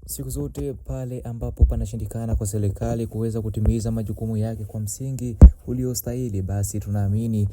Siku zote pale ambapo panashindikana kwa serikali kuweza kutimiza majukumu yake kwa msingi uliostahili, basi tunaamini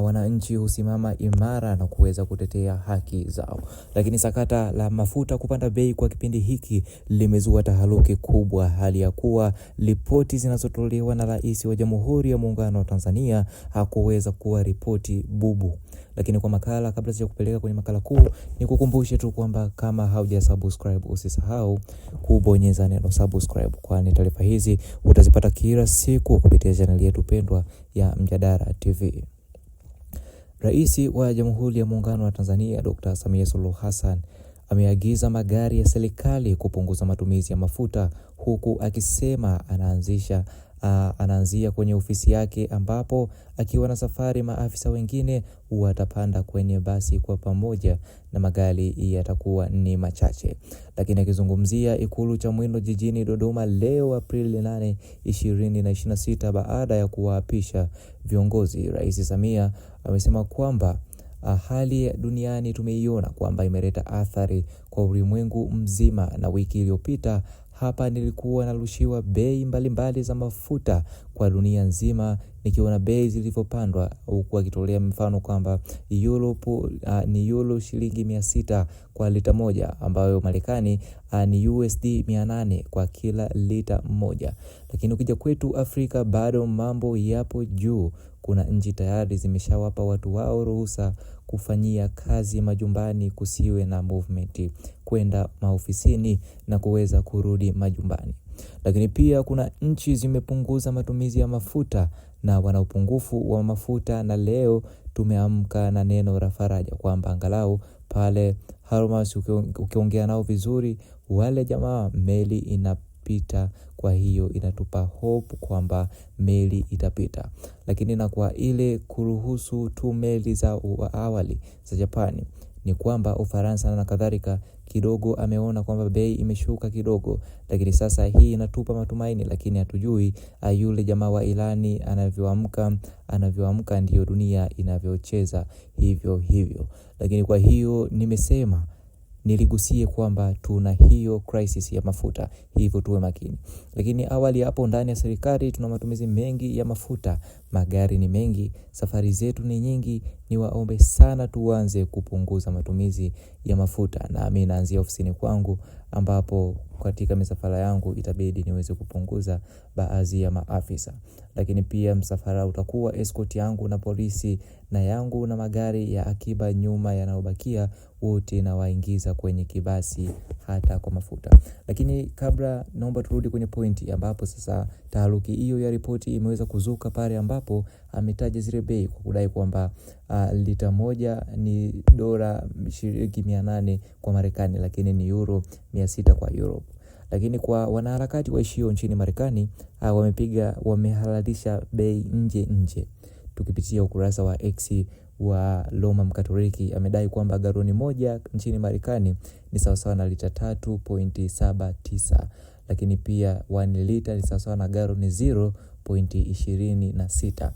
wananchi husimama imara na kuweza kutetea haki zao. Lakini sakata la mafuta kupanda bei kwa kipindi hiki limezua taharuki kubwa, hali ya kuwa ripoti zinazotolewa na Rais wa Jamhuri ya Muungano wa Tanzania hakuweza kuwa ripoti bubu. Lakini kwa makala, kabla sijakupeleka kwenye makala kuu, nikukumbushe tu kwamba kama hauja subscribe usisahau kubonyeza neno subscribe, kwani taarifa hizi utazipata kila siku kupitia chaneli yetu pendwa ya Mjadala TV. Rais wa Jamhuri ya Muungano wa Tanzania Dr. Samia Suluhu Hassan ameagiza magari ya serikali kupunguza matumizi ya mafuta huku akisema anaanzia kwenye ofisi yake ambapo akiwa na safari maafisa wengine watapanda kwenye basi kwa pamoja na magari yatakuwa ni machache. Lakini akizungumzia Ikulu Chamwino jijini Dodoma leo Aprili 8, 2026 baada ya kuwaapisha viongozi, Rais Samia amesema kwamba hali duniani tumeiona kwamba imeleta athari kwa ulimwengu mzima, na wiki iliyopita hapa nilikuwa narushiwa bei mbalimbali za mafuta kwa dunia nzima, nikiona bei zilivyopandwa, huku akitolea mfano kwamba Europe ni euro shilingi 600 kwa lita moja, ambayo Marekani ni USD 800 kwa kila lita moja. Lakini ukija kwetu Afrika bado mambo yapo juu. Kuna nchi tayari zimeshawapa watu wao ruhusa kufanyia kazi majumbani, kusiwe na movement kwenda maofisini na kuweza kurudi majumbani. Lakini pia kuna nchi zimepunguza matumizi ya mafuta na wana upungufu wa mafuta, na leo tumeamka na neno la faraja kwamba angalau pale Hormuz ukiongea nao vizuri wale jamaa, meli inapita. Kwa hiyo inatupa hope kwamba meli itapita. Lakini na kwa ile kuruhusu tu meli za awali za Japani ni kwamba Ufaransa na kadhalika kidogo ameona kwamba bei imeshuka kidogo, lakini sasa hii inatupa matumaini, lakini hatujui yule jamaa wa Irani anavyoamka ndiyo dunia inavyocheza hivyo hivyo. Lakini kwa hiyo nimesema niligusie kwamba tuna hiyo crisis ya mafuta, hivyo tuwe makini. Lakini awali hapo ndani ya serikali tuna matumizi mengi ya mafuta, magari ni mengi, safari zetu ni nyingi. Niwaombe sana tuanze kupunguza matumizi ya mafuta, na mimi naanzia ofisini kwangu ambapo katika misafara yangu itabidi niweze kupunguza baadhi ya maafisa. Lakini pia msafara utakuwa escort yangu na polisi na yangu na magari ya akiba nyuma yanayobakia wote nawaingiza kwenye kibasi hata kwa mafuta. Lakini kabla naomba turudi kwenye pointi ambapo sasa taharuki hiyo ya ripoti imeweza kuzuka pale ambapo ametaja zile bei kwa kudai kwamba lita moja ni dola shilingi 800 kwa Marekani, lakini ni euro 600 kwa Europe. Lakini kwa wanaharakati waishio nchini Marekani wamehalalisha bei nje nje. Tukipitia ukurasa wa X wa Roma Mkatoliki amedai kwamba galoni moja nchini Marekani ni sawasawa na lita 3.79, lakini pia 1 lita ni sawasawa na galoni 0.26.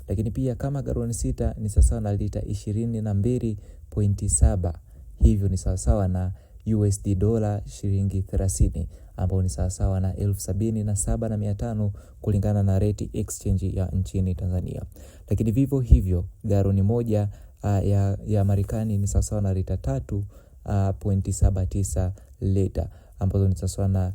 Lakini pia kama galoni 6 ni sawasawa na lita 22.7, hivyo ni sawasawa na USD dola shilingi 30 ambao ni sawasawa na 77,500 kulingana na rate exchange ya nchini Tanzania. Lakini vivyo hivyo galoni moja ya Marekani ni sawasawa na lita 3.79 lita ambazo ni sawasawa na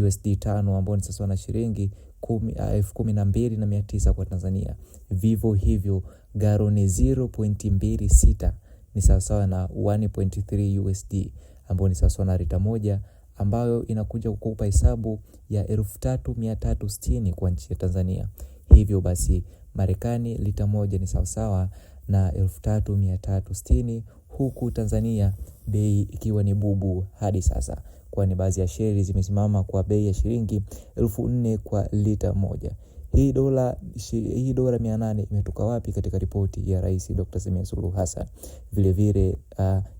USD 5 ambao ni sawasawa na shilingi 12,900 kwa Tanzania. Vivyo hivyo galoni 0.26 ni sawasawa na 1.3 USD ambao ni sawasawa na lita moja ambayo inakuja kukupa hesabu ya 3,360 kwa nchi ya Tanzania. Hivyo basi Marekani lita moja ni sawasawa na 3,360 huku Tanzania bei ikiwa ni bubu hadi sasa, kwani baadhi ya sheri zimesimama kwa bei ya shilingi 4,000 kwa lita moja. Hii dola 800 imetoka wapi katika ripoti ya Rais Dr. Samia Suluhu Hassan? Vile vile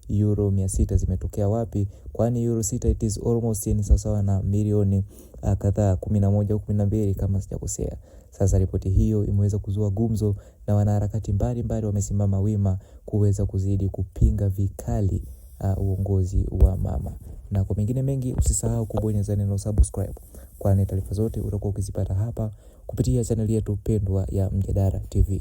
euro 600 zimetokea wapi? Kwani euro 6 it is almost ni sawasawa na milioni kadhaa 11 au 12 kama sijakosea. Sasa ripoti hiyo imeweza kuzua gumzo na wanaharakati mbalimbali wamesimama wima kuweza kuzidi kupinga vikali uongozi wa mama. Na kwa mengine mengi usisahau kubonyeza neno subscribe, kwani taarifa zote utakuwa ukizipata hapa kupitia chaneli yetu pendwa ya Mjadala TV.